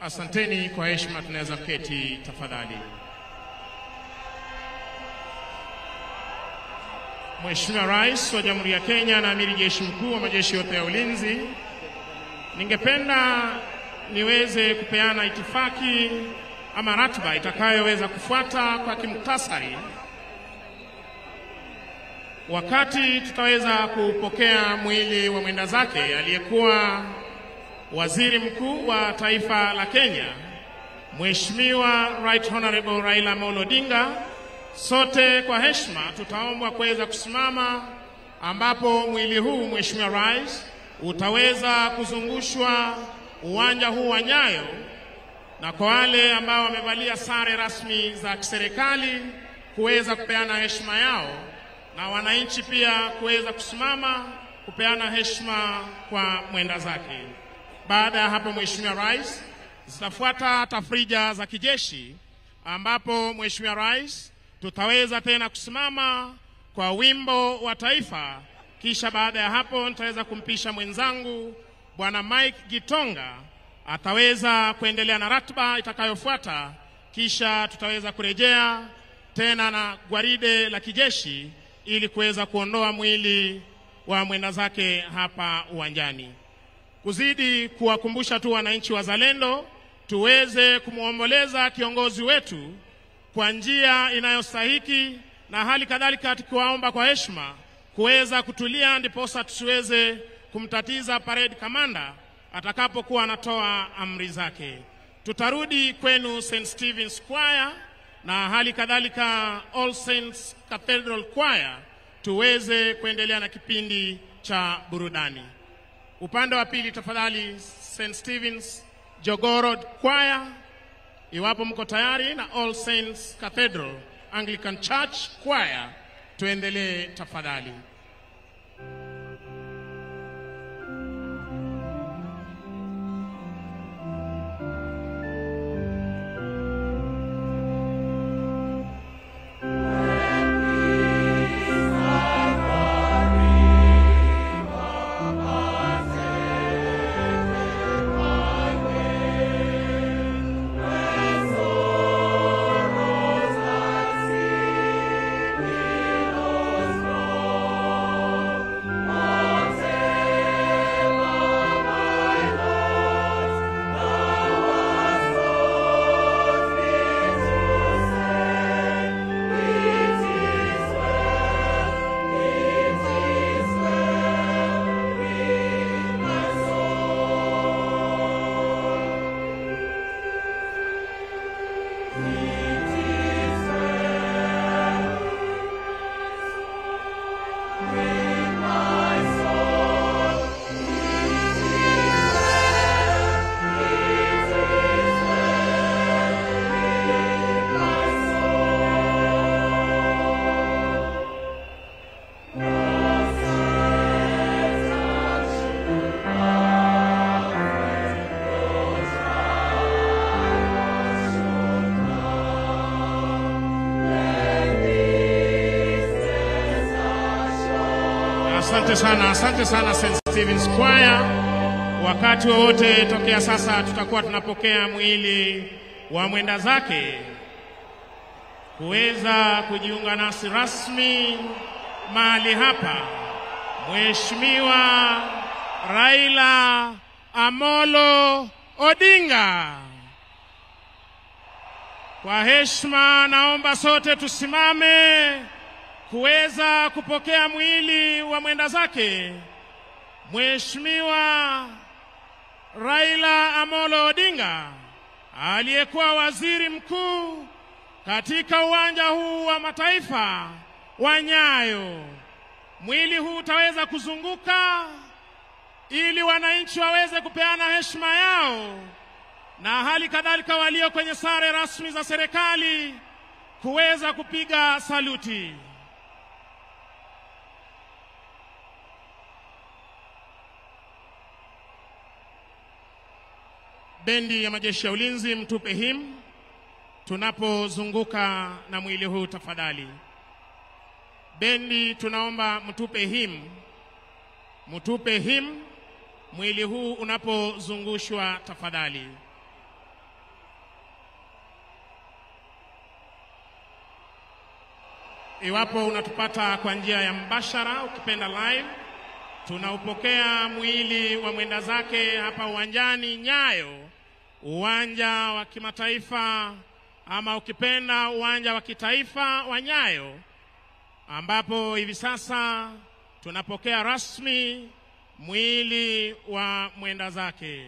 Asanteni kwa heshima, tunaweza keti tafadhali. Mheshimiwa Rais wa Jamhuri ya Kenya na Amiri Jeshi Mkuu wa majeshi yote ya ulinzi, ningependa niweze kupeana itifaki ama ratiba itakayoweza kufuata kwa kimuktasari wakati tutaweza kupokea mwili wa mwenda zake aliyekuwa Waziri Mkuu wa Taifa la Kenya, Mheshimiwa Right Honorable Raila Amolo Odinga. Sote kwa heshima tutaombwa kuweza kusimama, ambapo mwili huu Mheshimiwa Rais utaweza kuzungushwa uwanja huu wa Nyayo, na kwa wale ambao wamevalia sare rasmi za kiserikali kuweza kupeana heshima yao, na wananchi pia kuweza kusimama kupeana heshima kwa mwenda zake. Baada ya hapo, Mheshimiwa Rais, zitafuata tafrija za kijeshi, ambapo Mheshimiwa Rais tutaweza tena kusimama kwa wimbo wa taifa. Kisha baada ya hapo nitaweza kumpisha mwenzangu Bwana Mike Gitonga, ataweza kuendelea na ratiba itakayofuata. Kisha tutaweza kurejea tena na gwaride la kijeshi ili kuweza kuondoa mwili wa mwenda zake hapa uwanjani. Kuzidi kuwakumbusha tu wananchi wazalendo tuweze kumuomboleza kiongozi wetu kwa njia inayostahiki, na hali kadhalika tukiwaomba kwa heshima kuweza kutulia ndiposa tusiweze kumtatiza parade commander atakapokuwa anatoa amri zake. Tutarudi kwenu St. Stephen's Choir na hali kadhalika All Saints Cathedral Choir tuweze kuendelea na kipindi cha burudani. Upande wa pili tafadhali St. Stephen's Jogoo Choir, iwapo mko tayari, na All Saints Cathedral Anglican Church Choir, tuendelee tafadhali. Asante sana, asante sana St. Stephen's Choir. Wakati wowote tokea sasa tutakuwa tunapokea mwili wa mwenda zake kuweza kujiunga nasi rasmi mahali hapa, Mheshimiwa Raila Amolo Odinga. Kwa heshima naomba sote tusimame kuweza kupokea mwili wa mwenda zake Mheshimiwa Raila Amolo Odinga, aliyekuwa waziri mkuu katika uwanja huu wa mataifa wa Nyayo. Mwili huu utaweza kuzunguka ili wananchi waweze kupeana heshima yao, na hali kadhalika walio kwenye sare rasmi za serikali kuweza kupiga saluti. Bendi ya majeshi ya ulinzi, mtupe him tunapozunguka na mwili huu tafadhali. Bendi tunaomba mtupe him, mtupe him mwili huu unapozungushwa tafadhali. Iwapo unatupata kwa njia ya mbashara, ukipenda live, tunaupokea mwili wa mwenda zake hapa uwanjani Nyayo, uwanja wa kimataifa ama ukipenda uwanja wa kitaifa wa Nyayo, ambapo hivi sasa tunapokea rasmi mwili wa mwenda zake.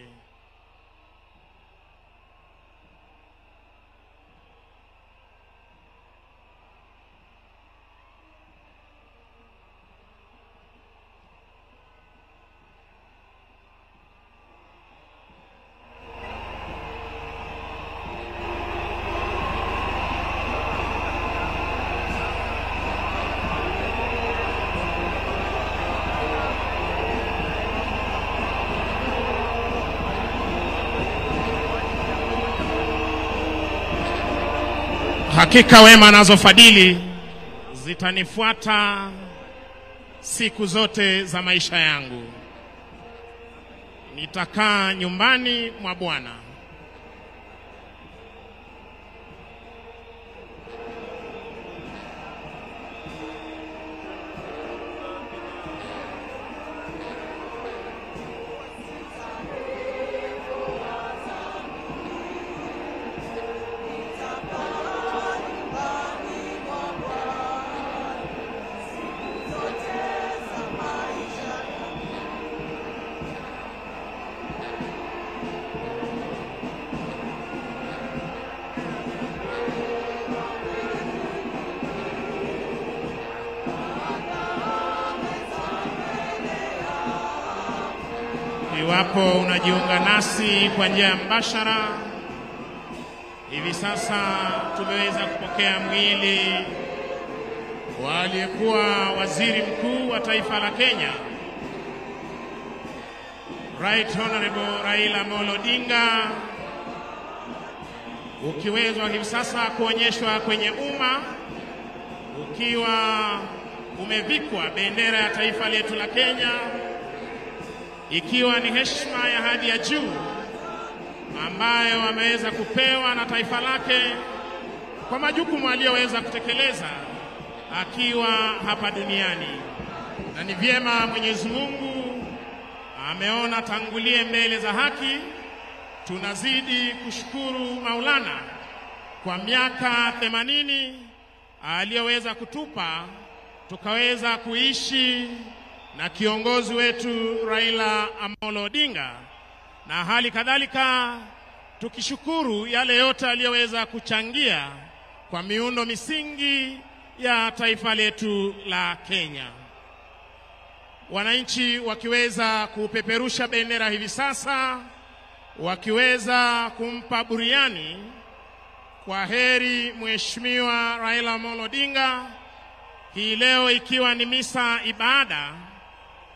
Hakika wema nazo fadhili zitanifuata siku zote za maisha yangu. Nitakaa nyumbani mwa Bwana. Iwapo unajiunga nasi kwa njia ya mbashara, hivi sasa tumeweza kupokea mwili wa aliyekuwa waziri mkuu wa taifa la Kenya, Right Honorable Raila Amolo Odinga, ukiwezwa hivi sasa kuonyeshwa kwenye umma ukiwa umevikwa bendera ya taifa letu la Kenya, ikiwa ni heshima ya hadhi ya juu ambayo ameweza kupewa na taifa lake kwa majukumu aliyoweza kutekeleza akiwa hapa duniani. Na ni vyema Mwenyezi Mungu ameona tangulie mbele za haki. Tunazidi kushukuru Maulana kwa miaka 80 aliyoweza kutupa tukaweza kuishi na kiongozi wetu Raila Amolo Odinga, na hali kadhalika tukishukuru yale yote aliyoweza kuchangia kwa miundo misingi ya taifa letu la Kenya. Wananchi wakiweza kupeperusha bendera hivi sasa, wakiweza kumpa buriani kwa heri Mheshimiwa Raila Amolo Odinga hii leo, ikiwa ni misa ibada,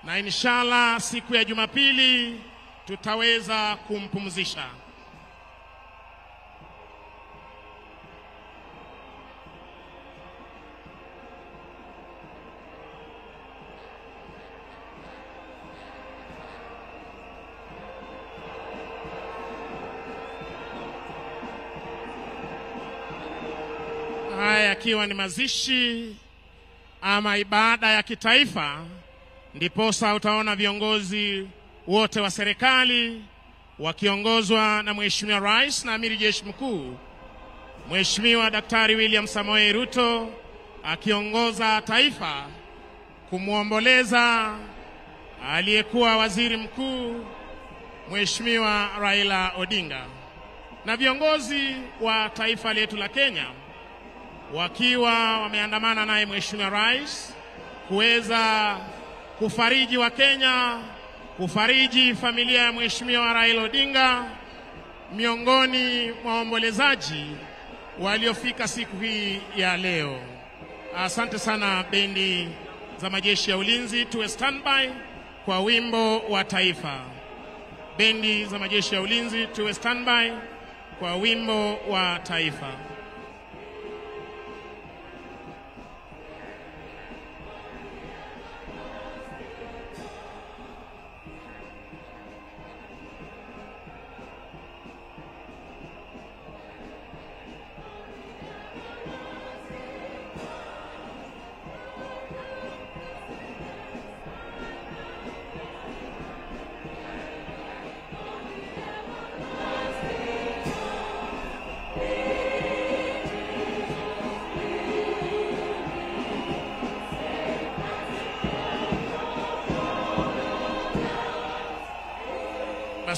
na inshallah siku ya Jumapili tutaweza kumpumzisha. Haya yakiwa ni mazishi ama ibada ya kitaifa, ndiposa utaona viongozi wote wa serikali wakiongozwa na Mheshimiwa Rais na Amiri Jeshi Mkuu Mheshimiwa Daktari William Samoei Ruto akiongoza taifa kumuomboleza aliyekuwa waziri mkuu Mheshimiwa Raila Odinga, na viongozi wa taifa letu la Kenya wakiwa wameandamana naye Mheshimiwa Rais kuweza kufariji wa Kenya, kufariji familia ya Mheshimiwa Raila Odinga, miongoni mwa waombolezaji waliofika siku hii ya leo. Asante sana bendi za majeshi ya ulinzi, tuwe standby kwa wimbo wa taifa. Bendi za majeshi ya ulinzi, tuwe standby kwa wimbo wa taifa. you.